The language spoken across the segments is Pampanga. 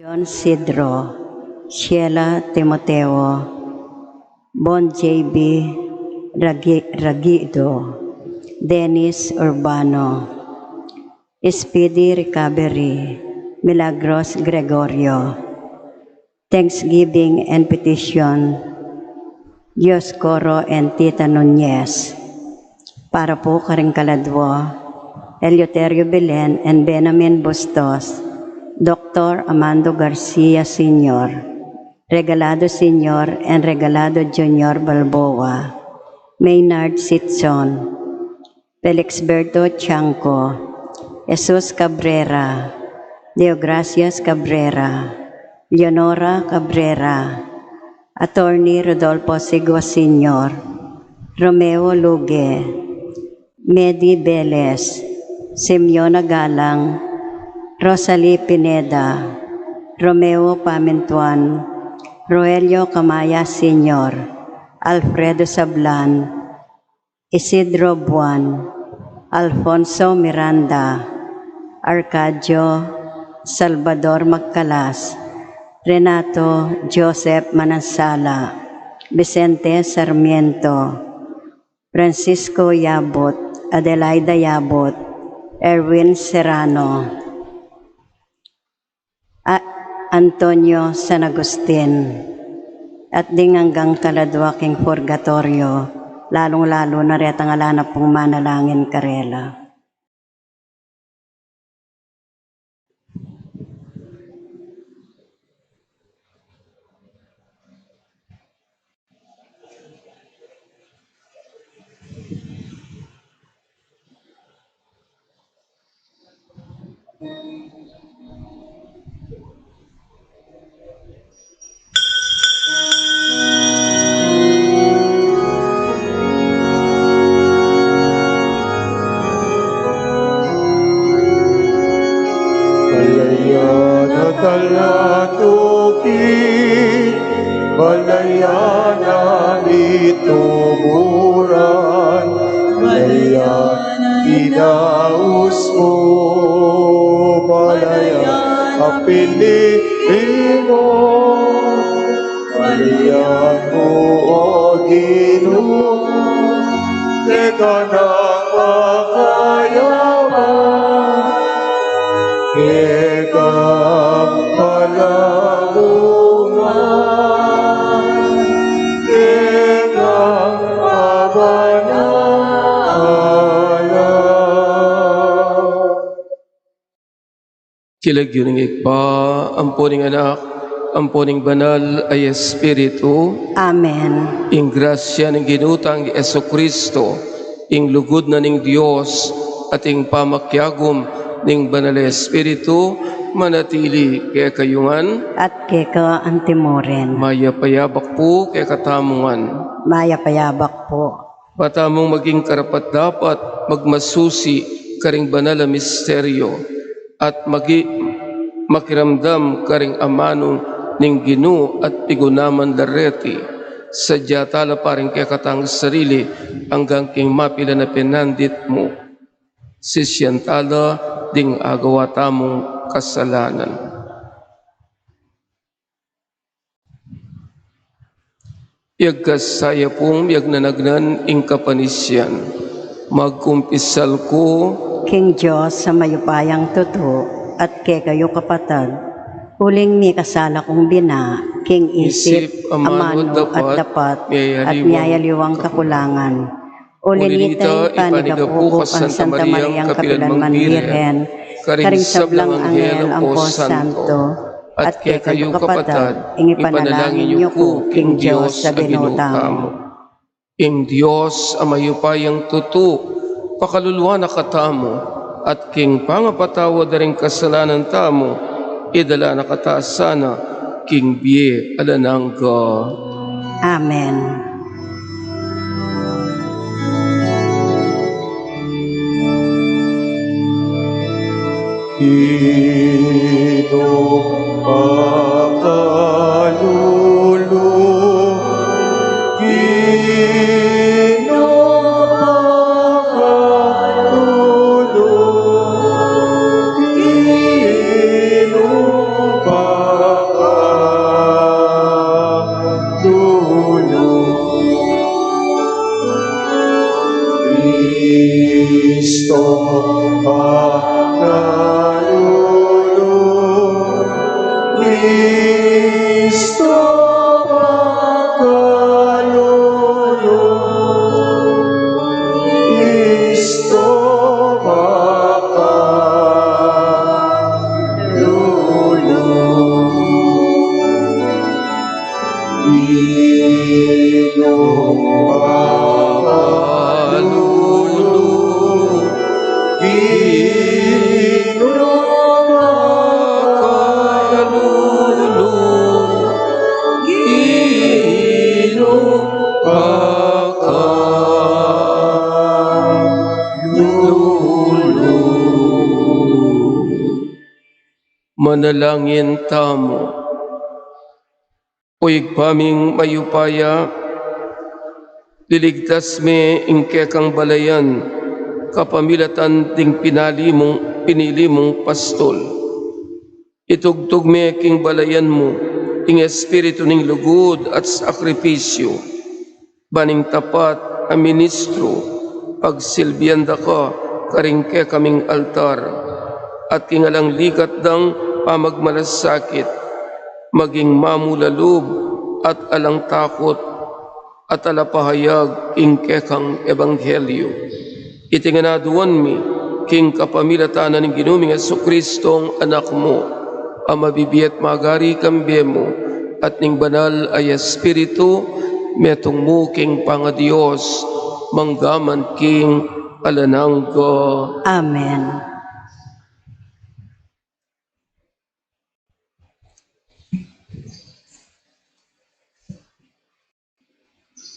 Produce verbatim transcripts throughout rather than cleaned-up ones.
John Sidro, Sheila Timoteo, Bon J B Ragi-, Ragido, Dennis Urbano, Speedy Recovery, Milagros Gregorio, Thanksgiving and Petition, Dioscoro and Tita Nunez. Para pu karing kaladwa, Eleuterio Belen and Benamin Bustos, Doktor Amando Garcia Senior, Regalado Senior and Regalado Junior Balboa, Maynard Sitson, Felixberto Chanco, Jesus Cabrera, Deogracias Cabrera, Leonora Cabrera, Attorney Rodolfo Sigua Senior, Romeo Luge, Medi Velez, Simeona Galang, Rosalie Pineda, Romeo Pamintuan, Roelio Camaya Senior, Alfredo Sablan, Isidro Buan, Alfonso Miranda, Arcadio Salvador Magcalas, Renato Joseph Manansala, Vicente Sarmiento, Francisco Yabut, Adelaida Yabut, Erwin Serrano, A-, Antonio San Agustin, at ding anggang kaladwa king purgatorio, lalung-lalu na retang ala na pung manalangin karela. Balayan a talatuki, balayan a mituburan, balayan a inaus mu, balayan a pinili mu, balayan mu, O Ginu, keka nang makayaman, keka nang palamunan, keka nang kabanalan. King lagyu ning Ibpa, ampo ning Anak, ampo ning Banal a Espiritu. Amen. Ing grasya ning Ginu tang Jesucristo, ing lugud na ning Dios, at ing pamakiagum ning Banal a Espiritu, manatili kekayu ngan. At keka antimurin. Mayap a yabak pu kekatamu ngan. Mayap a yabak pu. Ba tamung maging karapat-dapat magmasusi karing banal a misteryo at magi-, makiramdam karing amanu ning Ginu at pigunaman da reti, sadya tala pa ring kekatang sarili anggang king mapilan a pinandit mu. Sisian tala ding agawa tamung kasalanan. Piagkasaya pung miyagnanagnan ing kapanisian. Magkumpisal ku king Dios a mayupayang tutu, at kekayu kapatad, uling mikasala kung bina, king isip, isip, amanu, amanu at dapat, at miyayaliwang kakulangan. Uli nita, ipanigapu ku kang Santa Mariang kapilan mang Birhen, karing sablang anghel ampo santo, at kekayu kapatad, ing ipanalangin yu ku king Dios a Ginu tamu. Ing Dios a mayupayang tutu, pakaluluan na katamu, at king pangapatawad da ring kasalanan tamu, idala na kata sana king bie alang angga. Amen. Ginu pakalulu, Ginu pakalulu, Ginu pa Kristo makalulu, Kristo makalulu, Ginung makalulu, Ginung makalulu, Ginung makalulu. Manalangin tamu. O Ibpa ming mayupaya, liligtas me ing kekang balayan kapamilatan ding pinali mung, pinili mung pastul. Itugtug me king balayan mu ing espiritu ning lugud at sakripisyu, ban ing tapat a ministru pagsilbian da ka karing kekaming altar, at king alang ligat dang pamagmalasakit, maging mamulalub at alang takut, at alapahayag king kekang ebanghelyu. Iti ngan aduan mi king kapamilatan na ning Ginu ming Jesucristong Anak mu, a mabibie at magari kambe mu, at ning Banal a Espiritu, metung mu king pangaDios, mangga man king alang angga. Amen.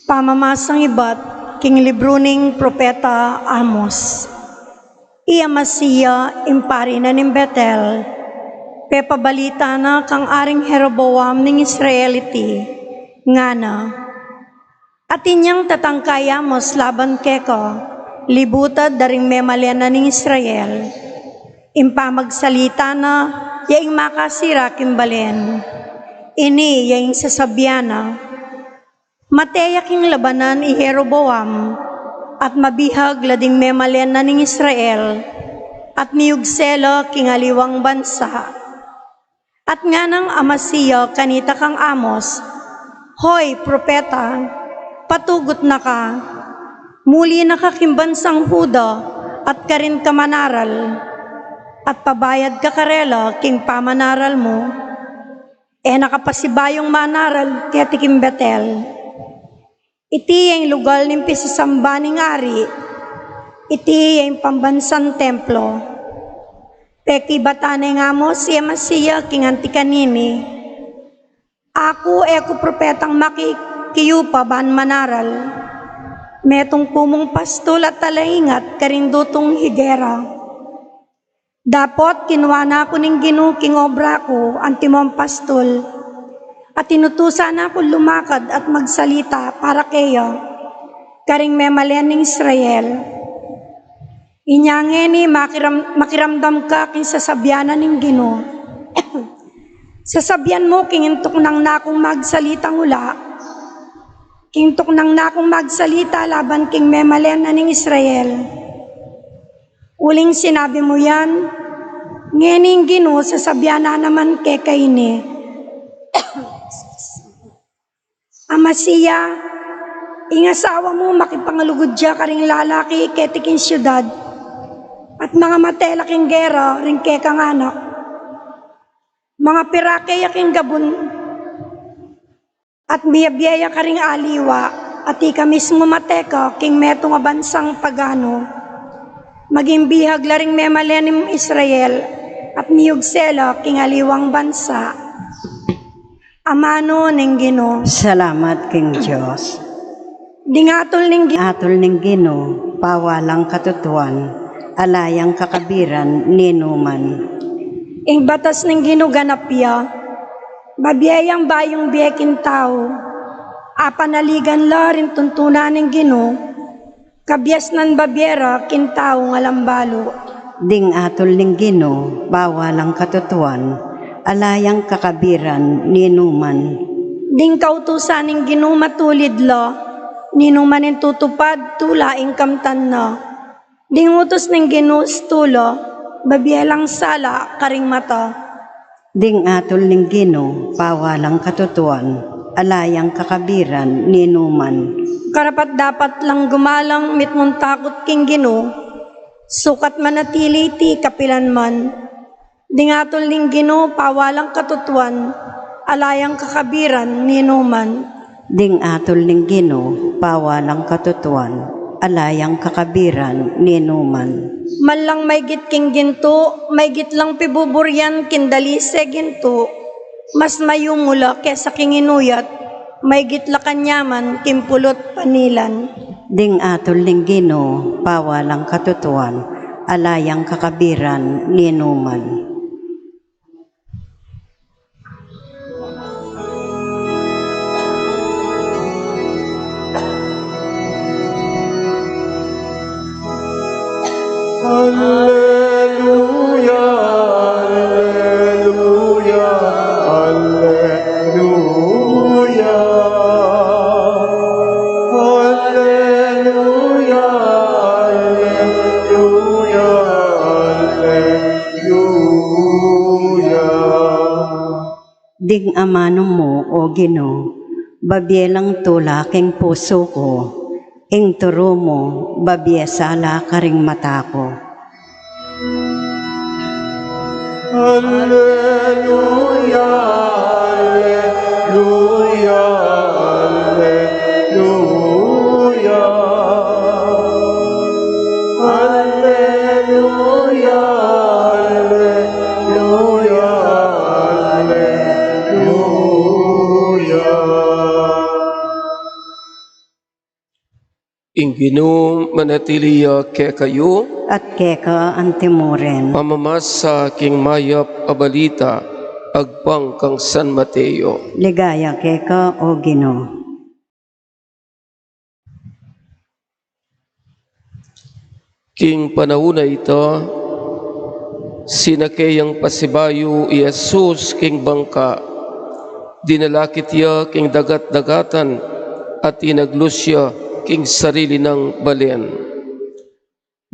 Pamamasang ibat king libru ning propeta Amos. I Amasia, ing pari na ning Betel, pepabalita na kang Aring Jeroboam ning Israel iti, ngana: Atin yang tatangka i Amos laban keka, libutad da ring memalen na ning Israel. Ing pamagsalita na ya ing makasira king balen. Ini ya ing sasabian na: Mate ya king labanan i Jeroboam, at mabihag la ding memalen na ning Israel, at miyugse la king aliwang bansa. At nganang Amasia kanita kang Amos: Hoy propeta, patugut na ka, muli na ka king bansang Juda, at karin ka manaral, at pabayad ka karela king pamanaral mu. E na ka pasibayung manaral keti king Betel. Iti ya ing lugal ning pisasamba ning ari, iti ya ing pambansang templo. Pekibatan neng Amos i Amasia king anti kanini: Aku e ku propetang makikiyupa ban manaral. Metung ku mung pastul at talaingat karing dutung higera. Dapot kinua na ku ning Ginu king obra ku antimong pastul, at inutusan na kung lumakad at magsalita para keya, karing memalen ning Israel. Inya ngeni makiram-, makiramdam ka king sasabian na ning Ginu. Sasabian mu king intuknang na kung magsalitang ula, king tuknang na kung magsalita laban king memalen na ning Israel. Uling sinabi mu yan, ngeni ing Ginu sasabian na naman keka ini: Amasia, ing asawa mu makipangalugud ya karing lalaki keti king siudad, at mangamate la king gera ring kekang anak. Mangapira keya king gabun, at miyabie ya karing aliwa, at ika mismu mate ka king metung a bansang pagano. Maging bihag la ring memalen ning Israel, at miyugse la king aliwang bansa. Amanu ning Ginu. Salamat king Dios. Ding atul ning Gi- Atul ning Ginu, bawalang katutuan, ala yang kakabiran ninuman. Ing batas ning Ginu ganap ya, babie yang bayung bie king tau. Apanaligan la ring tuntunan ning Ginu, kabiasnan babie ra king taung alang balu. Ding atul ning Ginu, bawalang katutuan, ala yang kakabiran ninuman. Ding kautusan ning Ginu matulid la, ninuman ing tutupad tula ing kamtan na. Ding utus ning Ginu stu la, babie lang sala karing mata. Ding atul ning Ginu, pawalang katutuan, ala yang kakabiran ninuman. Karapat-dapat lang gumalang mitmung takut king Ginu, sukat manatili iti kapilan man. Ding atul ning Ginu, pawalang katutuan, ala yang kakabiran ninuman. Ding atul ning Ginu, pawalang katutuan, ala yang kakabiran ninuman. Manlang maygit king gintu, maygit lang pibuburian king dalise gintu, mas mayumu la kesa king inuyat, maygit la kanyaman king pulu't panilan. Ding atul ning Ginu, pawalang katutuan, ala yang kakabiran ninuman. Alleluia, alleluia, alleluia. Alleluia, alleluia, alleluia. Ding amanu mu, o Ginu, babie lang tula king pusu ku, ing turu mu, babie sala karing mata ku. Alleluia, alleluia, alleluia. Alleluia, alleluia, alleluia. Ing Ginu manatili ya kekayu. At keka antimurin. Pamamasa king mayap a balita agpang kang San Mateo. Ligaya keka, o Ginu. King panaun a ita, sinake yang pasibayu i Jesus king bangka, dinalakit ya king dagat-dagatan, at inaglus ya king sarili nang balen.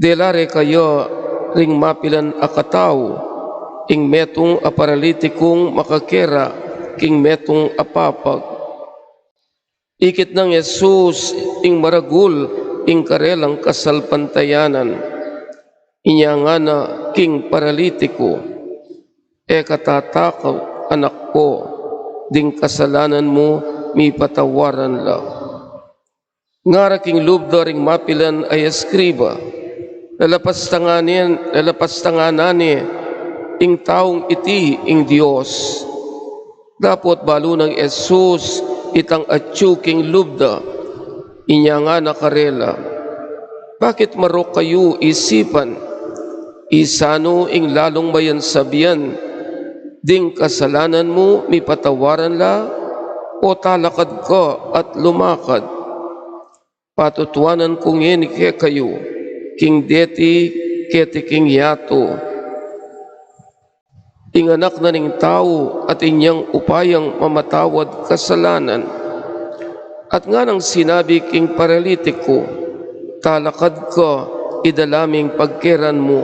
Dela re kaya ring mapilan a katau ing metung a paralitikung makakera king metung a papag. Ikit nang Jesus ing maragul ing karelang kasalpantayanan. Inya ngana king paralitiku, "E ka tatakut, anak ku, ding kasalanan mu mipatawaran la." Ngara king lub da ring mapilan a eskriba, "Lalapas ta ngana ne, lalapas ta ngana ne ing taung iti ing Dios." Dapot balu nang Jesus itang atyu king lub da, inya ngana karela, "Bakit marok kayu isipan? Isanu ing lalung mayan sabian, 'Ding kasalanan mu mipatawaran la,' o talakad ka at lumakad? Patutuanan ku ngeni kekayu, king deti keti king yatu, ing Anak na ning Tau atin yang upayang mamatawad kasalanan." At nganang sinabi king paralitiku, "Talakad ka, idala me ing pagkeran mu,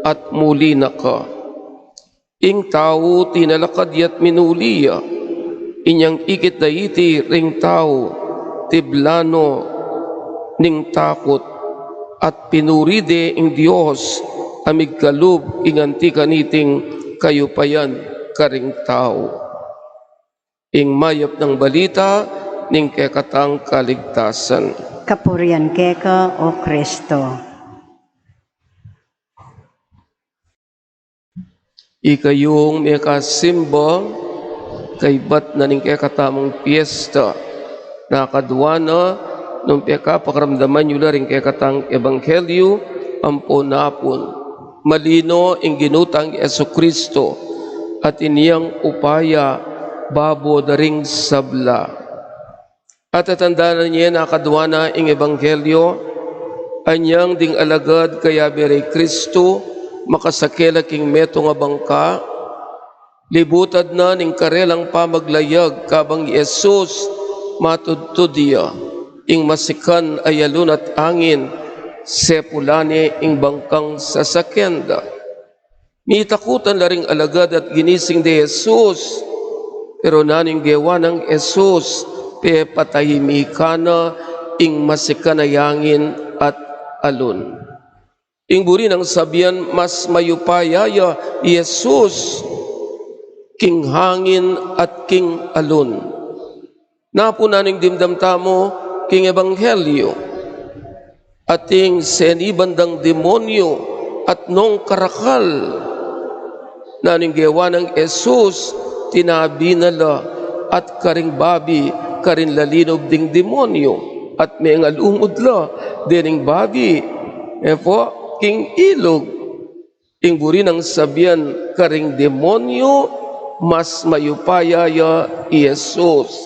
at muli na ka." Ing tau tinalakad ya't minuli ya. Inyang ikit da iti ring tau, tiblan no ning takut, at pinuri de ing Dios a migkalub ing anti kaniting kayupayan karing tau. Ing mayap nang balita ning kekatang kaligtasan. Kapurian keka, O Kristo. Ikayung mekasimba, kaybat na ning kekatamung piesta, nakadwa na nung pekapakaramdaman yu la ring kekatang ebanghelyu ampon napun. Malino ing Ginu tang Jesucristo, atin yang upaya babo da ring sabla. At tatandanan ye, nakadwa na ing ebanghelyu, anyang ding alagad kayabe rey Kristu makasake la king metung a bangka, libutad na ning karelang pamaglayag kabang i Jesus matudtud ya, ing masikan a yalun at angin, sepulan ne ing bangkang sasaken da. Mitakutan la ring alagad at ginising de Jesus. Pero nanu ing gewa nang Jesus? Pepatahimikan na ing masikan a angin at alun. Ing buri nang sabian, mas mayupaya ya i Jesus king angin at king alun. Napu nanu ing dimdam tamu king ebanghelyo? Ating seniban dang demonyo at nung karakal. Nanu ing gewa nang Jesus? Tinabi na la at karing babi karin lalinob ding demonyo at mengalumud la dening babi, e pu, king ilug. Ing buri nang sabian karing demonyo, mas mayupaya ya i Jesus.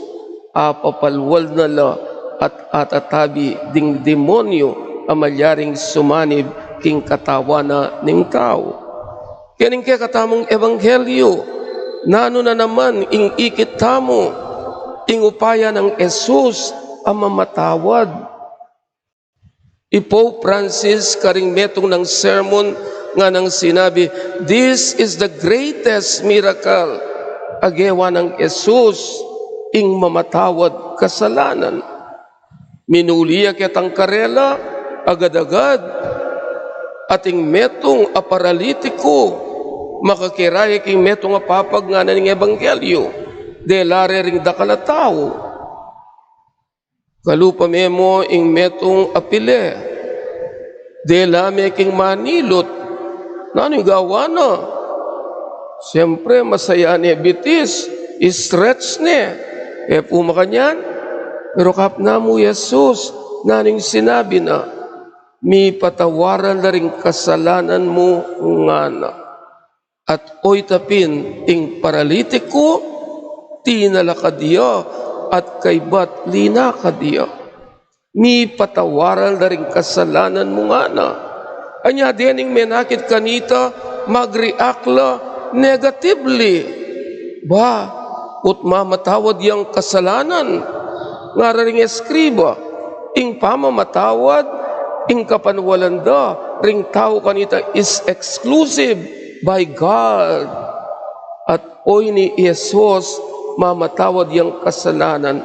Apapalwal na la at atatabi ding demonyo a malyaring sumanib king katawan na ning tau. Kening kekatamung ebanghelyo, nanu na naman ing ikit tamu? Ing upaya nang Jesus a mamatawad. I Pope Francis karing metung nang sermon nganang sinabi, "This is the greatest miracle." A gewa nang Jesus ing mamatawad kasalanan. Minuli ya ketang karela agad-agad, ating metung a paralitiko, makakera ya king metung a papag ngana ning ebanghelyo, dela re ring dakal a tau. Kalupa me mu ing metung a pile, dela me king manilut. Nanu ing gawa na? Siyempre, masaya ne bitis, i-stretch ne. E pu makanyan? Pero kapna mu Jesus, nanu ing sinabi na? "Mipatawaran la ring kasalanan mu," ngana. At oyta pin ing paralitiko, tinalakad ya at kaybat linakad ya. "Mipatawaran la ring kasalanan mu," ngana. Anya dening menakit kanita, mag-react la negatively. "Ba, ot mamatawad yang kasalanan?" Ngara ring eskriba, ing pamamatawad, ing kapanwalan da ring tau kanita is exclusive by God. At oyni i Jesus, mamatawad yang kasalanan.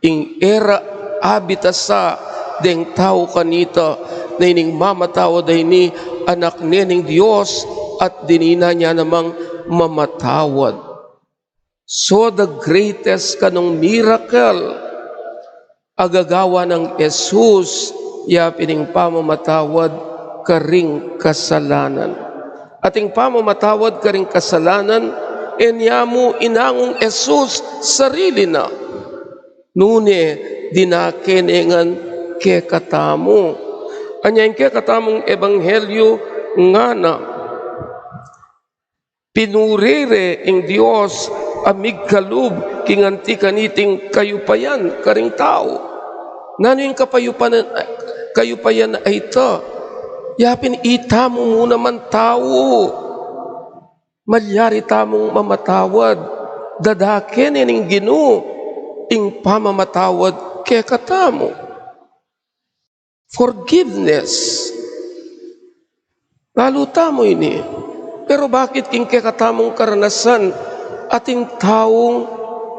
Ing e ra abitasa deng tau kanita, na ining mamatawad a ini, anak ne ning Dios, at dinina ne namang mamatawad. So the greatest kanung miracle a gagawa nang Jesus, ya pin ing pamamatawad karing kasalanan. At ing pamamatawad karing kasalanan, e ne mu inangung Jesus sarili na, nune dinake ne ngan kekatamu. Anya ing kekatamung ebanghelyo ngana, pinuri re ing Dios a migkalub king anti kaniting kayupayan karing tau. Nanu ing kapayupan-, kayupayan a ita? Ya pin itamu mu naman tau. Malyari tamung mamatawad. Dadake ne ning Ginu ing pamamatawad kekatamu. Forgiveness. Lalu tamu ini. Pero bakit king kekatamung karanasan, atin taung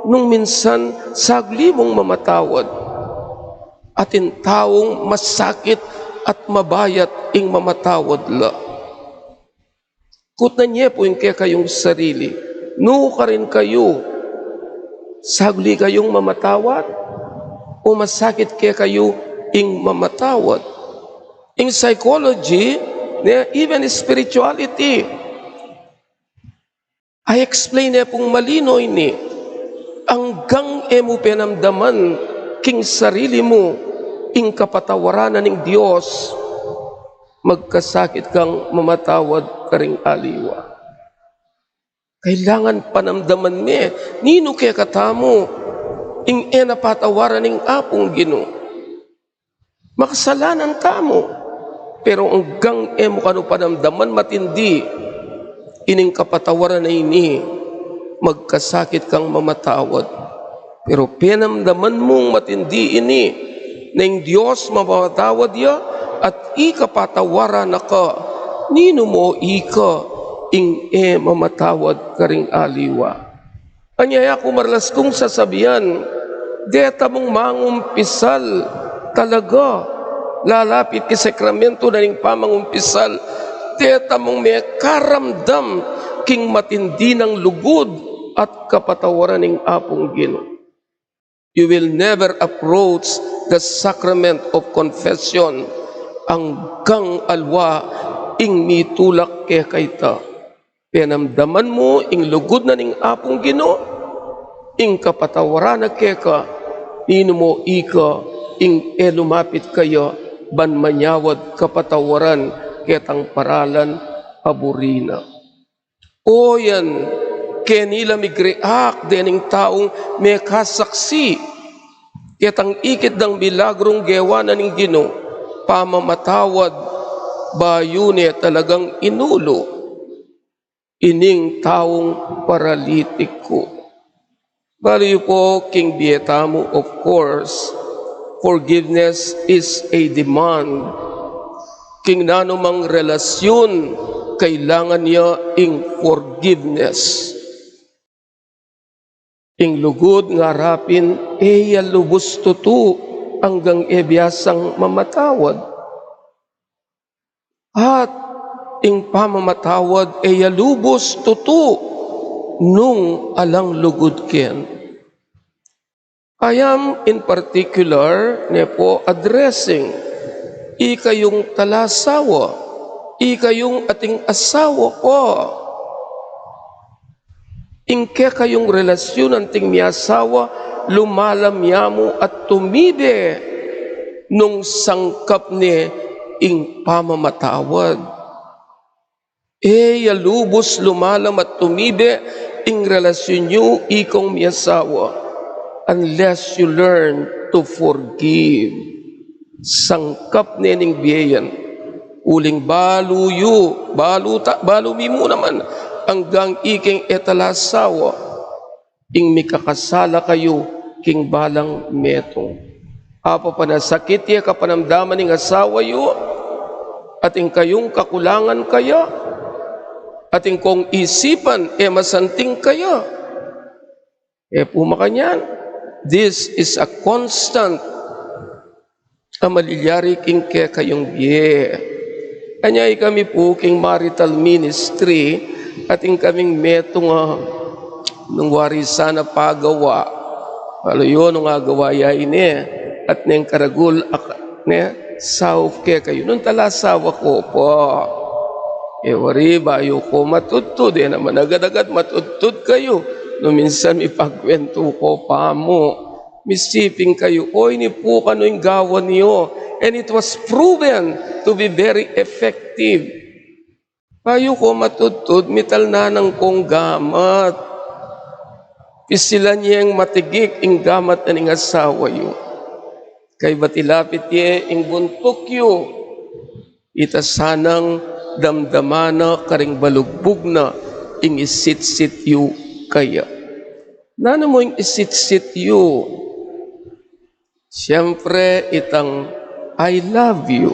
nung minsan sagli mung mamatawad? Atin taung masakit at mabayat ing mamatawad la. Kutnan ye pu ing kekayung sarili, nu karin kayu, sagli kayung mamatawad o masakit kekayu ing mamatawad? Ing psychology, ne, even spirituality, a-explain ne pung malino ini. Anggang e mu penamdaman king sarili mu ing kapatawaran na ning Dios, magkasakit kang mamatawad karing aliwa. Kailangan panamdaman me, ninu kekatamu ing e na patawaran ning Apung Ginu? Makasalanan tamu. Pero anggang e mu kanu panamdaman matindi ining kapatawaran a ini, magkasakit kang mamatawad. Pero penamdaman mung matindi ini, na ing Dios mamamatawad ya at ika patawaran na ka, ninu mo ika ing e mamatawad karing aliwa. Anya ya ku maralas kung sasabian, deta mung mangumpisal talaga, lalapit king sakramento na ning pamangumpisal, deta mung mekaramdam king matindi nang lugud at kapatawaran ning Apung Ginu. You will never approach the sacrament of confession anggang aliwa ing mitulak keka ita. Penamdaman mu ing lugud na ning Apung Ginu, ing kapatawaran na keka, ninu mo ika ing e lumapit kaya ban manyawad kapatawaran ketang paralan a buri na. O yan, keni la mig-react dening taung mekasaksi ketang ikit dang milagrung gewa na ning Ginu, pamamatawad, bayu ne talagang inulu ining taung paralitiku. Balu yu po king bie tamu, of course, forgiveness is a demand. King nanumang relasyun, kailangan ya ing forgiveness. Ing lugud ngarapin, e ya lubus tutu anggang e biasang mamatawad. At ing pamamatawad e ya lubus tutu nung alang lugud ken. I am in particular ne po addressing ikayung talasawa, ikayung ating asawa ko. Ing kekayung relasyun anting miasawa, lumalam ya mu at tumibe nung sangkap ne ing pamamatawad. E ya lubus lumalam at tumibe ing relasyun yu ikong miasawa unless you learn to forgive. Sangkap ne ning bie yan. Uling balu yu, balu ta, balu mi mu naman, anggang ikeng e talasawa, ing mikakasala kayu king balang metung. Apapanasakit ye kapanamdaman ning asawa yu, at ing kayung kakulangan kaya, at ing kong isipan e masanting kaya. E pu makanyan, this is a constant a malilyari king kekayung bie. Anya ikami pu king marital ministry, at ing kaming metung a nung wari sana pagawa. Balu yu nung agawa ya ini, at neng karagul ak-, ne, saup kekayu. Nung talasawa ko pa. E wari, bayu ko matudtud, e naman agad-agad matudtud kayu. Nung minsan mipagkwentu ko pa mu. Misiping kayu, o, ini pu kanu ing gawan yu, and it was proven to be very effective. Bayu ko matudtud, mitalnan nang kong gamat. Pisilan yeng matigik ing gamat na ning asawa yu. Kaybat ilapit ye ing buntuk yu. Ita sanang damdaman na karing balugbug na ing isitsit yu kaya. Nanu mu ing isitsit yu? Siyempre, itang, "I love you."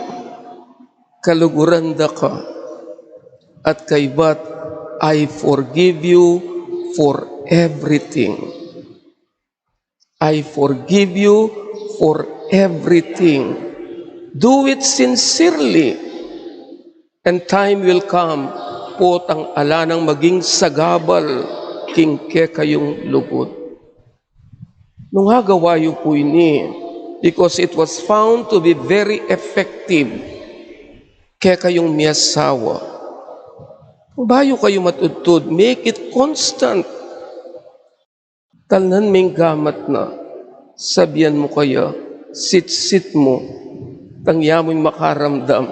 Kaluguran da ka. At kaybat, "I forgive you for everything." "I forgive you for everything." Do it sincerely, and time will come, potang ala nang maging sagabal king kekayung lugud. Nung agawa yu pu ini, because it was found to be very effective kekayung miasawa. Bayu kayu matudtud, make it constant. Talnan meng gamat na, sabian mu kaya, sitsit mu, tang ya mu ing makaramdam,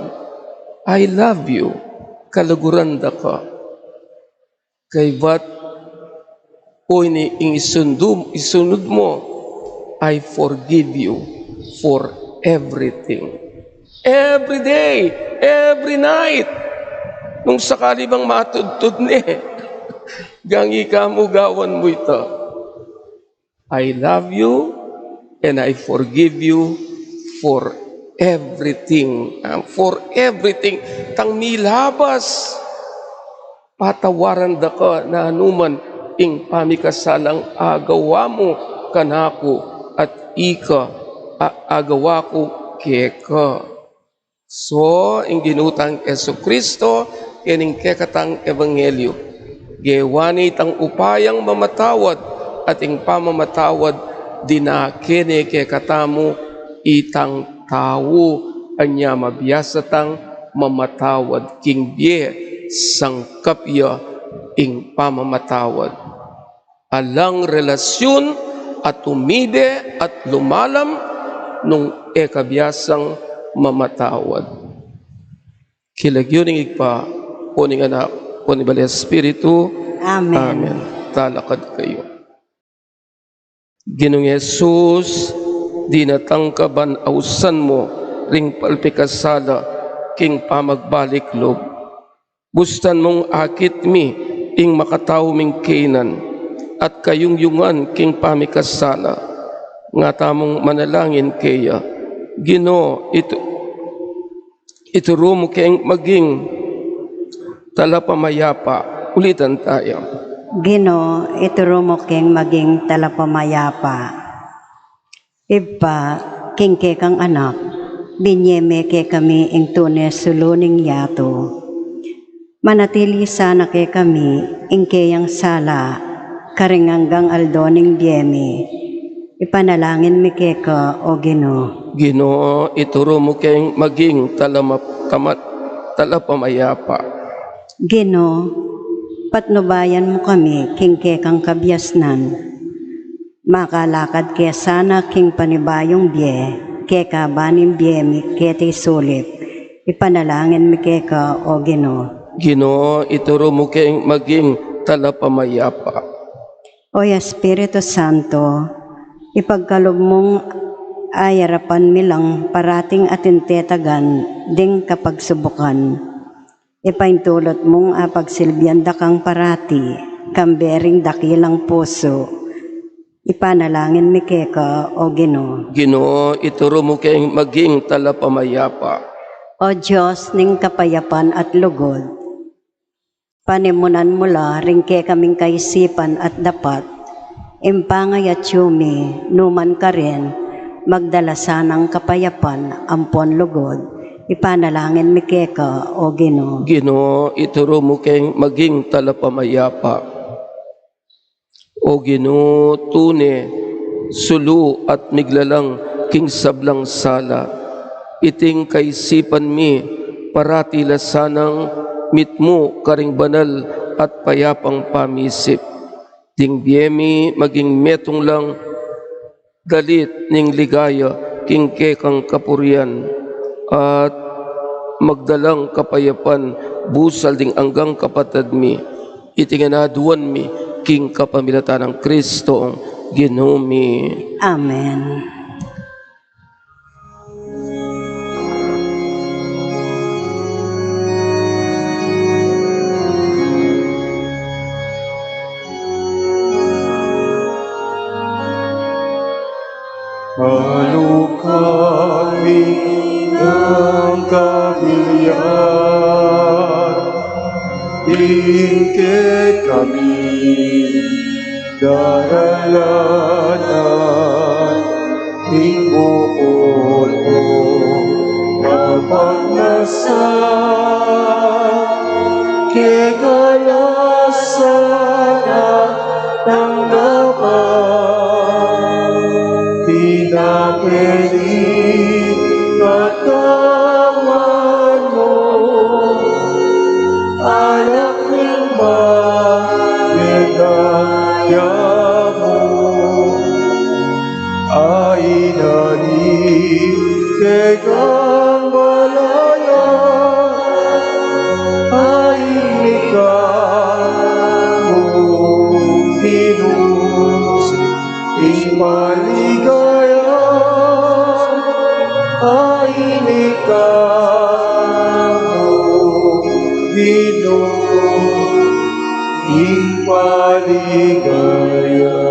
"I love you," kaluguran da ka. Kaybat, o ini ing isundu-, isunud mu, "I forgive you for everything." Every day, every night. Nung sakali bang matudtud ne, gangika mu gawan mu ita. "I love you and I forgive you for everything." Ah, for everything. Tang milabas. patawaran da ka na numan ing pamikasalang agawa mu kanaku at ika a-, agawa ku keka. So, ing Ginu tang Jesucristo, kening kekatang ebanghelyu. Gewa ne itang upayang mamatawad, at ing pamamatawad, dinake ne kekatamu itang tau, anya mabiasa tang mamatawad king bie, sangkap ya ing pamamatawad. Alang relasyun a tumibe at lumalam nung e ka biasang mamatawad. King lagyu ning Ibpa, o ning Anak, o ning Banal Espiritu. Amen. Amen. Talakad kayu. Ginung Jesus, dinatang ka ban ausan mu ring palpikasala king pamagbalik lub. Bustan mung akit mi ing makatau ming kainan at kayungyungan king pamikasala. Nga tamung manalangin keya. Ginu, itu-, ituru mu keng maging talapamayapa. Ulitan tayo. Ginu, ituru mu keng maging talapamayapa. Ibpa, king kekang Anak, binie me kekami ing tune sulu ning yatu. Manatili sana kekami ing keyang sala karing anggang aldo ning bie mi. Ipanalangin mi keka, o Ginu. Ginu, ituru mu keng maging talama-, tamat-, talapamayapa. Ginu, patnubayan mu kami king kekang kabiasnan. Makalakad ke sana king panibayung bie, keka ban ing bie mi keti sulip. Ipanalangin mi keka, o Ginu. Ginu, ituru mu keng maging talapamayapa. O Espiritu Santo, ipagkalub mung ayarapan mi lang parating atin tetagan ding kapagsubukan. Ipaintulut mung apagsilbian da kang parati, kambe ring dakilang pusu. Ipanalangin mi keka, o Ginu. Ginu, ituru mu keng maging talapamayapa. O Dios ning kapayapan at lugud, panimunan mu la ring kekaming kaisipan at dapat, ing pangayatsu mi numan karin, magdala sanang kapayapan ampon lugud. Ipanalangin mi keka, o Ginu. Ginu, ituru mu keng maging talapamayapa. O Ginu, tune sulu at miglalang king sablang sala. Iting kaisipan mi, parati la sanang mitmu karing banal at payapang pamisip. Ding bie mi maging metung lang dalit ning ligaya king kekang kapurian, at magdalang kapayapan busal ding anggang kapatad mi. Iti ngan aduan mi king kapamilatan nang Kristong Ginu mi. Amen. Malukat mi nang kabilian, ing kekami daralanan, ing bukod mu mapagmasa, kekalasan at tanggapan, pinapili at kawan mo, anak ning maligaya mu. Ay nani kekang malaya, ay nikamu Ginu, ing maligaya, ay nikamu Ginu, ing maligaya.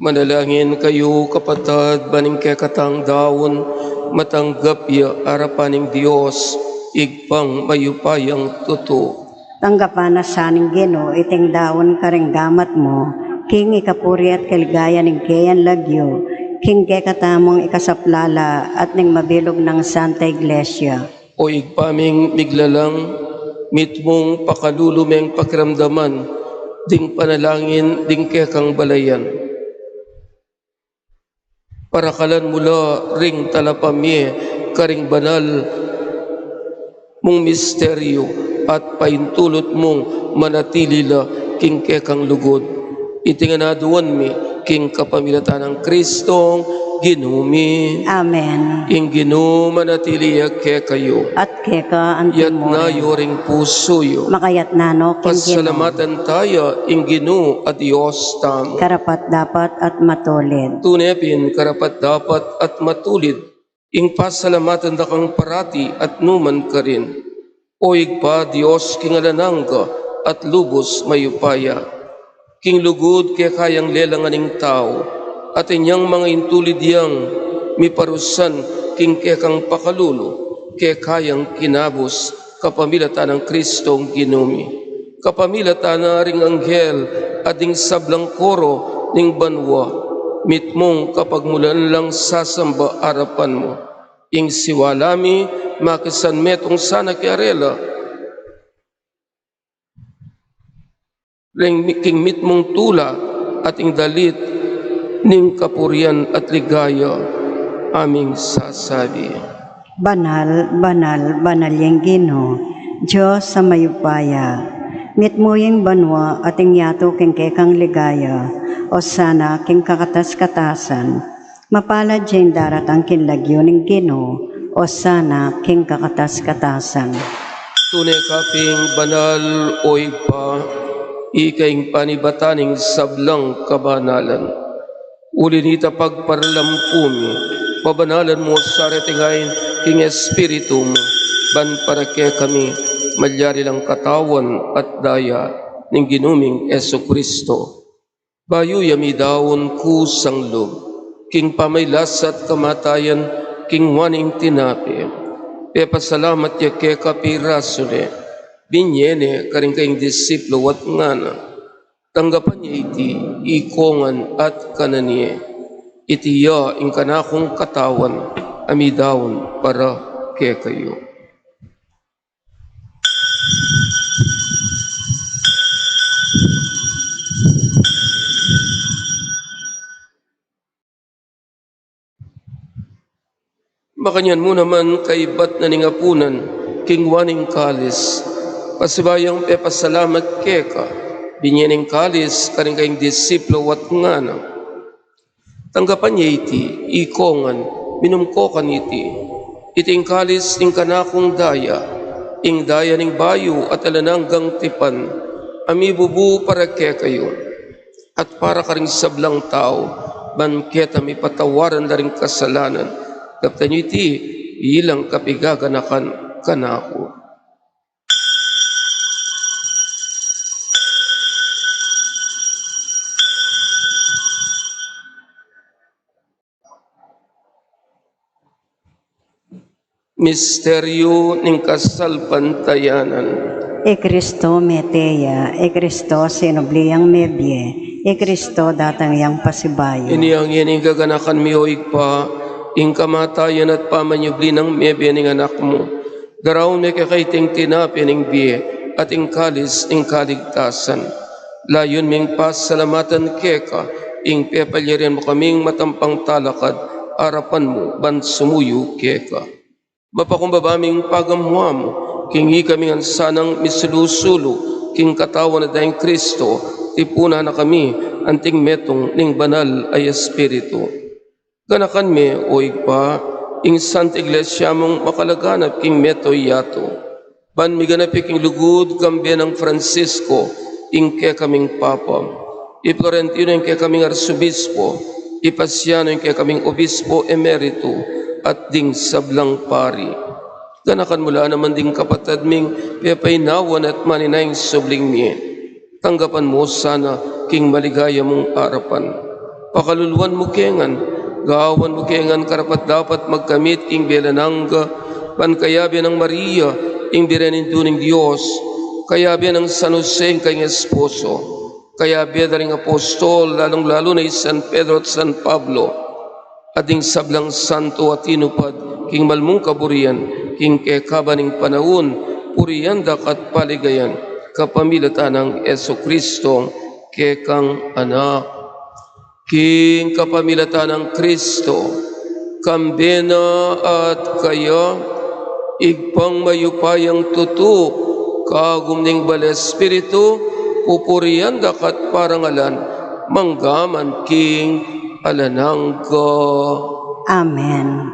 Manalangin kayu, kapatad, ban ing kekatang daun Matanggap ya arapan ning Dios, Ibpang mayupayang tutu. Tanggapan na sa ning Ginu iting daun karing gamat mu, king ikapuri at kaligayan ning keyang lagyu, king kekatamung ikasaplala at ning mabilug nang Santa Iglesia. O Ibpa ming miglalang, mitmung pakalulu meng pakiramdaman ding panalangin ding kekang balayan. Parakalan mu la ring talapamye karing banal mung misteryu at paintulut mung manatili la king kekang lugud. Iti ngan aduan mi king kapamilatan nang Kristong Ginu mi. Amen. Ing Ginu manatili ya kekayu. At keka antimurin. Iyatas yu ring pusu yu. Makayatas no king Ginu. Pasalamatan taya ing Ginu a Dios tamu. Karapat-dapat at matulid. Tune pin karapat-dapat at matulid ing pasalamatan da kang parati at nu man karin, O Ibpa, Dios king alang angga at lubus mayupaya. King lugud keka yang lelangan ing tau, at inyang manga intulid yang miparusan king kekang pakalulu, keka yang kinabus kapamilatan nang Kristong Ginu mi. Kapamilatan na ring anghel at ding sablang koro ning banua, mitmung kapagmulan lang sasamba arapan mu. Ing siwala mi makisanmetung sana karela ring mi-, king mitmung tula at ing dalit ning kapurian at ligaya a ming sasabi, Banal, banal, banal yang Ginu, Dios a mayupaya. Mitmu yang banua at ing yatu king kekang ligaya. Osana king kakatas-katasan. Mapalad ya ing daratang king lagyu ning Ginu, Osana king kakatas-katasan. Tune ka ping banal, O Ibpa, ika ing panibatan ning sablang kabanalan. Uli nita pagparalampu mi, pabanalan mu sa reting ain king Espiritu mu, ban para kekami malyari lang katawan at daya ning Ginu ming Jesucristo. Bayu ya midaun kusang lub king pamagkasakit at kamatayan, king waning tinape, pepasalamat ya keka, pirasu ne, binye ne karing kayang disipulu at ngana, tanggapan ye iti ikongan at kanan ye, iti ya ing kanakung katawan a midaun para kekayu. Makanyan mu naman kaibat na ning apunan, king waning kalis, pasibayu yang pepasalamat keka, binye ne ing kalis karing kayang disipulu at ngana, tanggapan ye iti ikongan, minum ko kaniti, iti ing kalis ning kanakung daya, ing daya ning bayu at alang anggang tipan, a mibubu para kekayu at para karing sablang tau, ban keta mipatawaran la ring kasalanan. Daptan yu iti bilang kapigaganakan kanaku. Misteryu ning kasalpantayanan. I Kristo mete ya, i Kristo sinubli yang mebie, i Kristo datang yang pasibayu. Inya ngeni gaganakan mi, O Ibpa, ing kamatayan at pamanyubli nang mebie ning Anak mu. Daraun mi keka iting tinape ning bie at ing kalis ning kaligtasan. Layun ming pasalamatan keka ing pepalyarian mu kaming matampang talakad arapan mu ban sumuyu keka. Mapakumbaba ming pagamuan mu king ikami ngan sanang misulu-sulu king katawan at dayang Kristo, tipunan na kami anting metung ning Banal a Espiritu. Ganakan me, O Ibpa, ing Santa Iglesia mung makalaganap king mabilug a yatu, ban miganap ya king lugud kambe nang Francisco, ing kekaming Papa, i Florentino, ing kekaming Arsobispo, i Paciano, ing kekaming Obispo Emerito, at ding sablang pari. Ganakan mu la naman ding kapatad ming pepainawan at maninaing subling mie. Tanggapan mu sana king maligaya mung arapan. Pakaluluan mu ke ngan Gawan mu ke ngan karapat-dapat magkamit king bie alang angga, ban kayabe nang Maria, ing Birhen Indu ning Dios, kayabe nang San Jose, ing kayang esposo, kayabe da ring apostol, lalung-lalu na i San Pedro at San Pablo, at ding sablang santo a tinupad king mal mung kaburian, king kekaban ning panaun, purian da ka at paligayan, kapamilatan nang Jesucristo, kekang Anak. King kapamilatan nang Kristo, kambe na at kaya, Ibpang mayupayang tutu, kagum ning Banal Espiritu, pupurian da ka at parangalan, mangga man king alang angga. Amen.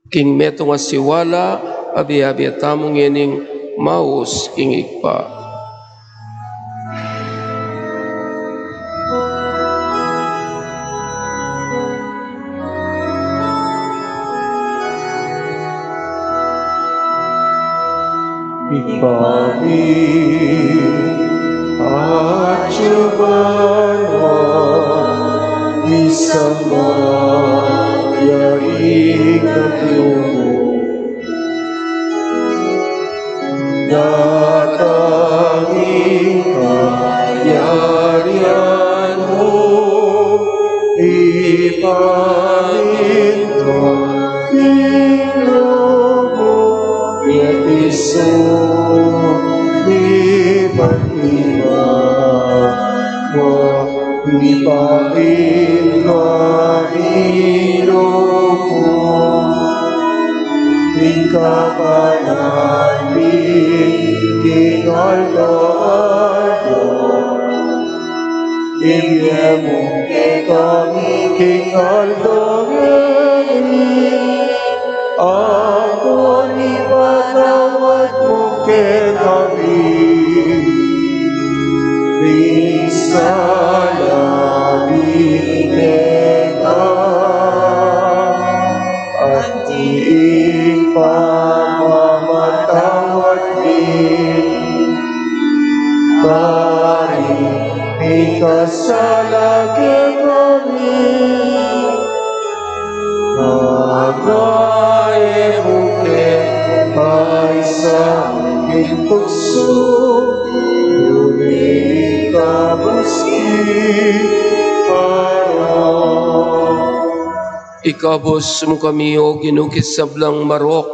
King metung a siwala, abe-abe tamu ngening maus king Ibpa. Ibpa mi, atsu ka banua, misamban ya ing lagyu mu, datang ing kayarian mu, ipamintuan ing lub mu, keti sulip anti banua, mipamintuan ing lub mu king kapanan mi king aldo-aldo. Ibie mu kekami king aldo ngeni, ampon ipatawad mu kekami ing sala mi keka, anti ing pamamatawad mi karing mikasala kekami, nune e mu ke paisaul king tuksu, nune ikabus mu kami para Ikabus mu kami, O Ginu, king sablang marok,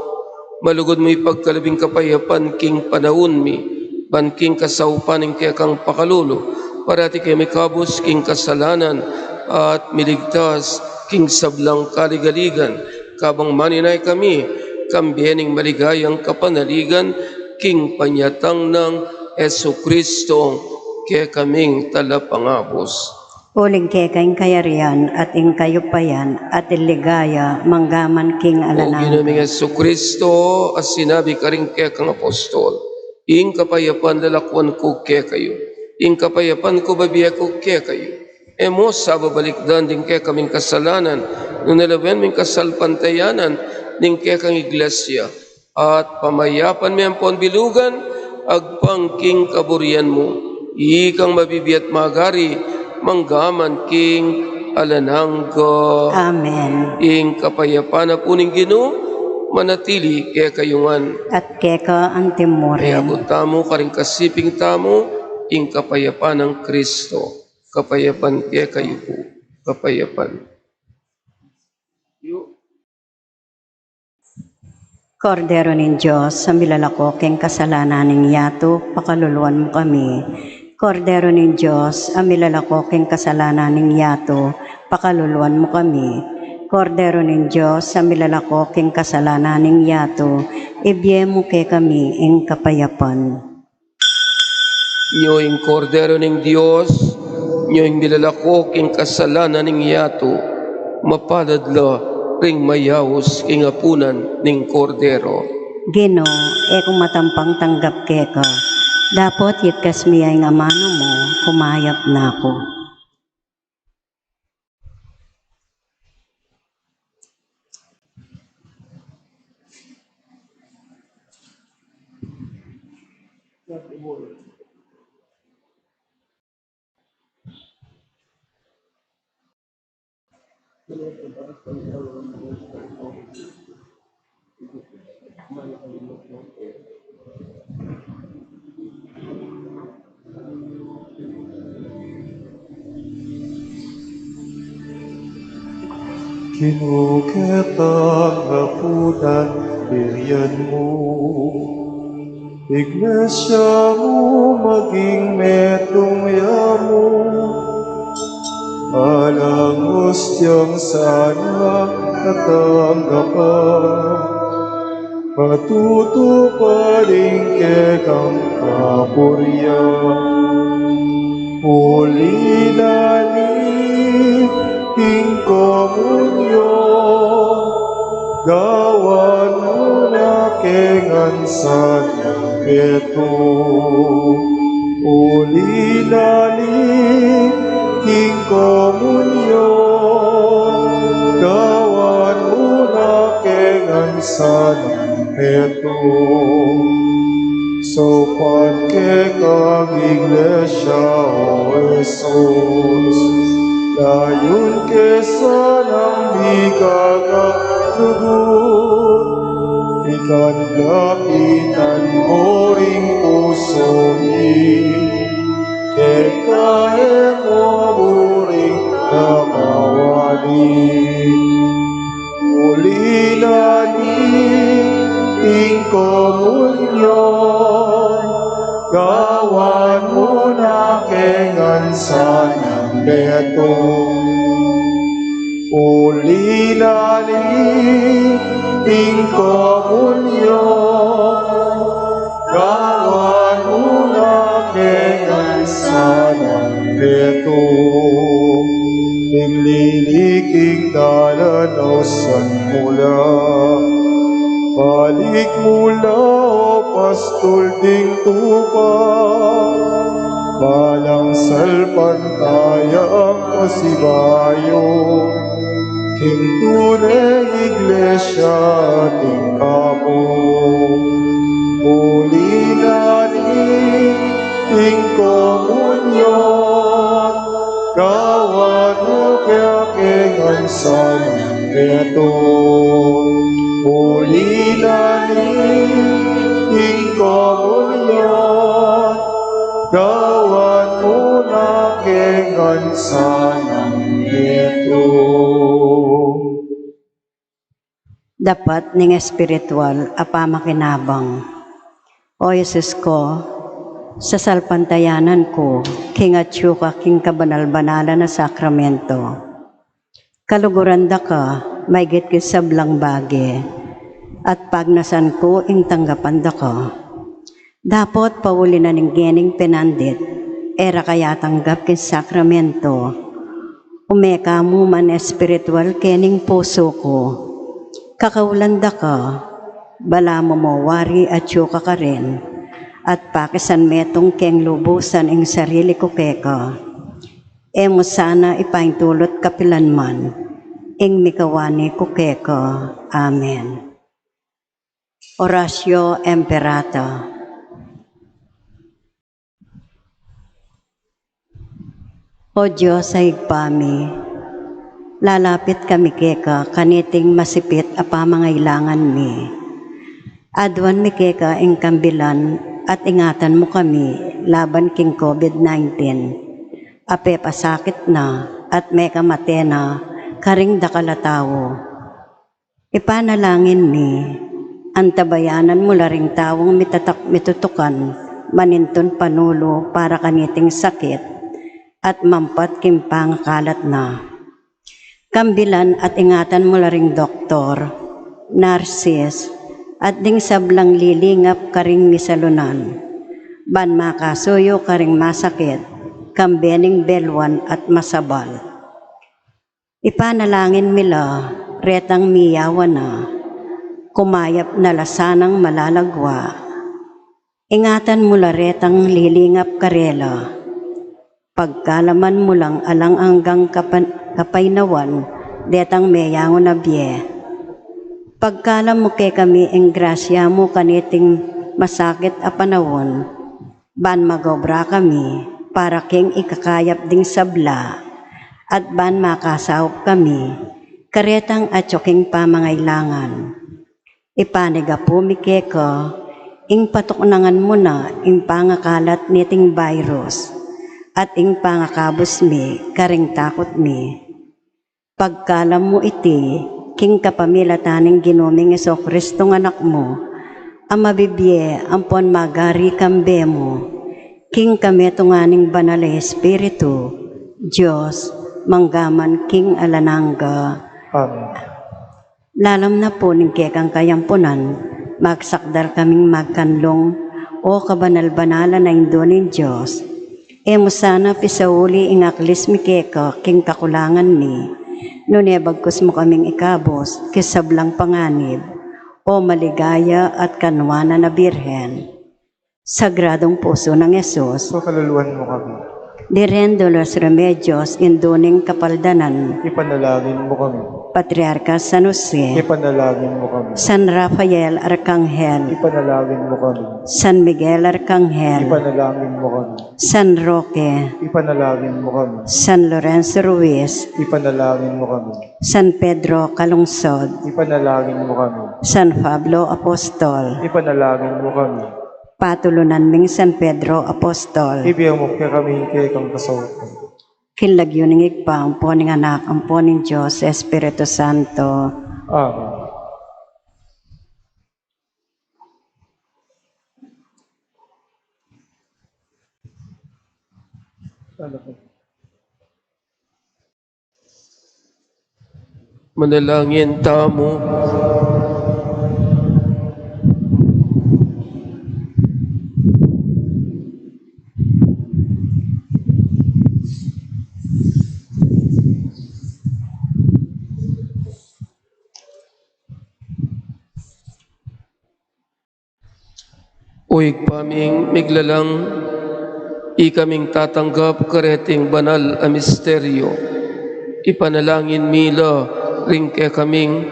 malugud mu ipagkalub ing kapayapan king panaun mi, ban king kasaupan ning kekang pakalulu, parati kami mikabus king kasalanan at miligtas king sablang kaligaligan, kabang maninaya kami, kambe ning maligayang kapanaligan, king panyatang nang Jesucristo, kekaming talapangabus. Uling keka ing kayarian, at ing kayupayan, at ing ligaya, mangga man king alang angga. O Ginu ming Jesucristo, a sinabi karing kekang apostol, ing kapayapan lalakuan ku kekayu, ing kapayapan ku bibie ku kekayu. E mu sa babalikdan ding kekaming kasalanan, nune lawen mu ing kasalpantayanan ning kekang iglesia, at pamayapan me ampon bilugan, agpang king kaburian mu. Ikang mabibie at magari, mangga man king alang angga. Amen. Ing kapayapan na pu ning Ginu, manatili kekayu ngan. At keka anti mu rin. Iyabut tamu karing kasiping tamu ing kapayapan nang Kristo. Kapayapan kekayu pu. Kapayapan. Yu. Kordero ning Dios, a milalako king kasalanan ning yatu, pakaluluan mu kami. Kordero ning Dios, a milalako king kasalanan ning yatu, pakaluluan mu kami. Kordero ning Dios, a milalako king kasalanan ning yatu, ibie mu kekami ing kapayapan. Nyo ing Kordero ning Dios, nyo ing milalako king kasalanan ning yatu, mapalad la ring mayaus king apunan ning Kordero. Ginu, e ku matampang tanggap keka, dapot yutkas mu ya ing amanu mu, kumayap na ku. Ginu, ketang apunan birian mu, Iglesia mu maging metung ya mu, alang ostiang sana katanggapan, patutupad ing kekang kapurian. Uli na ni ing komunyon, gawan mu na keng ngan sanang metung. Uli na ni ing komunyon, gawan mu na keng ngan sanang metung. Saupan ke kang Iglesia, O Jesus, layun ke sanang mikakalugut, ikan lapitan mu ring pusu mi, keka e mu buring kapawali. Uli na ni ing komunyon, gawan mu na keng ngan sanang metung. Uli na ni ing komunyon, gawan mu na keng ngan sanang metung. Ing liliking dalan ausan mu la, balik mu la, O pastul ding tupa, balang salpantaya pasibayu king tune Iglesia king kamu. Uli na ni ing komunyon, gawan mu kaya keng ngan sanang metung. Uli na ni ing komunyon, gawan mu na keng ngan sanang metung. Dapat ning espiritual a pamakinabang. O Jesus ko, sasalpantayanan ku king atyu ka king kabanal-banalan a sakramento. Kaluguran da ka maigit king sablang bage, at pagnasan ku ing tanggapan da ka. Dapot pauli na ning gening penandit, e ra ka ya tanggap king sakramento. Ume ka mu man espiritual kening pusu ku. Kakaulan da ka, balamu mu wari atyu ka karin, at pakisan metung keng lubusan ing sarili ku keka. E mu sana ipaintulut kapilan man ing mikawani ku keka. Amen. Oratio Imperata. O Dios a Ibpa mi, lalapit kami keka kaniting masipit a pamangailangan mi. Aduan mi keka ing kambilan at ingatan mu kami laban king COVID nineteen a pepasakit na at mekamate na karing dakal a tau. Ipanalangin mi, antabayanan mu la ring taung mitatak mitutukan manintun panulu para kaniting sakit at mampat king pangakalat na. Kambilan at ingatan mu la ring doktor, narsis, at ding sablang lilingap karing misalunan, ban makasuyu karing masakit, kambe ning beluan at masabal. Ipanalangin mi la retang miyawan na, kumayap na la sanang malalagwa. Ingatan mu la retang lilingap karela. Pagkaluban mu lang alang anggang kapan-, kapainawan detang meyangu na bie. Pagkalub mu kekami ing grasya mu kaniting masakit a panaun, ban magobra kami para king ikakayap ding sabla, at ban makasaup kami Karetang atyu king pamangailangan, ipanyawad mi keka ing patuknangan mu na ing pangakalat niting virus at ing pangakabus mi karing takut mi. Pagkalam mu iti king kapamilatan ning Ginu ming Jesucristo a Anak mu, a mabibie ampon magari kambe mu king kamitungan ning Banal a Espiritu, Dios, mangga man king alang angga. Amen. Lalam na pu ning kekang kayampunan, magsakdal kaming magkanlung, O kabanal-banalan a Indu ning Dios. E mu sana pisauli ing aklis mi keka king kakulangan mi, nune bagkus mu kaming ikabus king sablang panganib, O maligaya at kanwanan a Birhen. Sagradong Pusu nang Jesus. Pakaluluan mu kami. Birhen de los Remedios, Indu ning Kapaldanan. Ipanalangin mu kami. Patriarka San Jose. Ipanalangin mu kami. San Rafael Arkanghel. Ipanalangin mu kami. San Miguel Arkanghel. Ipanalangin mu kami. San Roque. Ipanalangin mu kami. San Lorenzo Ruiz. Ipanalangin mu kami. San Pedro Calungsod. Ipanalangin mu kami. San Pablo Apostol. Ipanalangin mu kami. Patulunan ming San Pedro Apostol. Ibie mu kekami ing kekang kasaupan. King lagyu ning Ibpa, ampo ning Anak, ampo ning Dios Espiritu Santo. Amen. Manalangin tamu. O Ibpa ming miglalang, ikaming tatanggap kareting banal a misteryo, ipanalangin mi la ring kekaming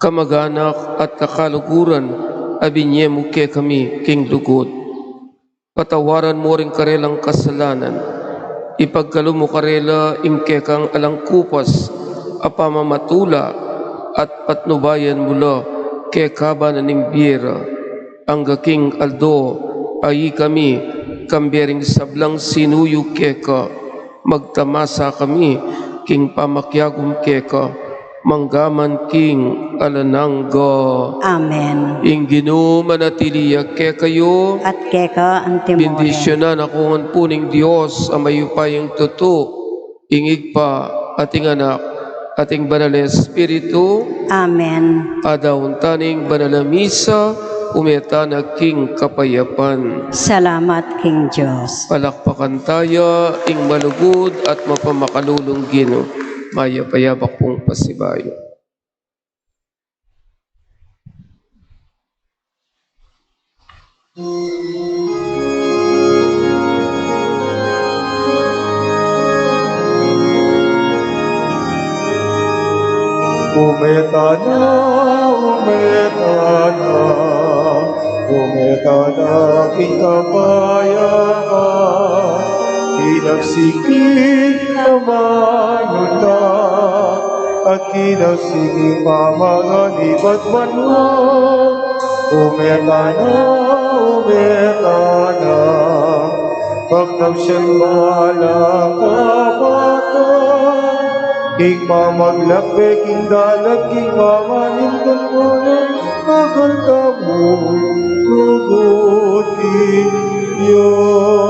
kamaganak at kakaluguran a binie mu kekami king lugud. Patawaran mu ring karelang kasalanan. Ipagkalub mu karela ing kekang alang kupas a pamamatula at patnubayan mu la kekaban ning bie ra. Angga king aldo a ikami, kambe ring sablang sinuyu keka, magtamasa kami king pamakiagum keka, mangga man king alang angga. Amen. Ing Ginu manatili ya kekayu. At keka antimurin. Bendisyunan na kayu ngan pu ning Dios a mayupayang tutu, ing Ibpa, at ing Anak, at ing Banal a Espiritu. Amen. Adaun ta ning banal a misa, ume ta na king kapayapan. Salamat king Dios. Palakpakan taya ing malugud at mapamakalulung Ginu. Mayap a yabak pung pasibayu. Ume ta na, ume ta na, ume ta na king kapayapan, king agsiki a manunang, at king agsiki a manganib at banua. Ume ta na, ume ta na, pagkausan balang kapatad, king pamaglakbe king dalan, king pamanintun mu, ing kakanta mu, lugud king Dios.